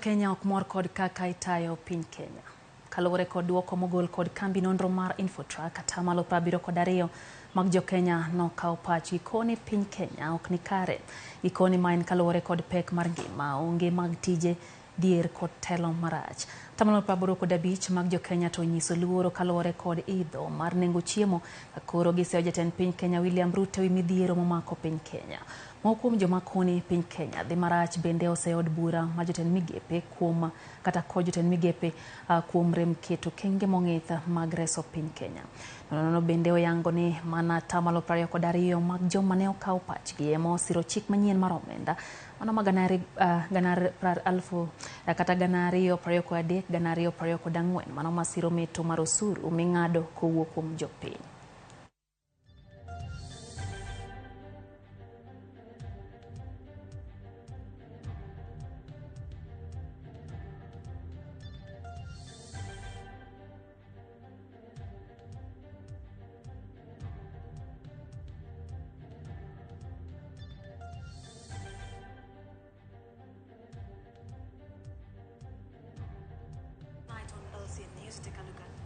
Kenya ok mor kod kaka itayo piny Kenya. Kaluwore kod duoko mogol kod kambi nonro mar Infotrack, atamalo 72 mag jo-Kenya nokawo pachgi koni piny Kenya ok ni kare. Gikoni ma en kaluwore kod pek mar ngima, onge mag tije, dhier kod telo marach. Atamalo 85 mag jo-Kenya to onyiso luoro kaluwore kod idho mar nengo chiemo ka koro giseyo jatend piny Kenya William Ruto ewi midhiero momako piny Kenya. Moko kuom joma koni piny Kenya dhi marach bende oseyo od bura ma jotend migepe kuom kata kod jotend migepe kuom rem keto kenge mong'ith mag reso piny Kenya. Nonrono bende oyango ni mana atamalo 22 mag joma ne okawo pachgi ema osiro chik manyien mar omenda mano ma gana alufu kata 2023 2024 mano masiro meto mar osuru ming'ado kowuok kuom jopiny. Tonight on LCN News, take a look at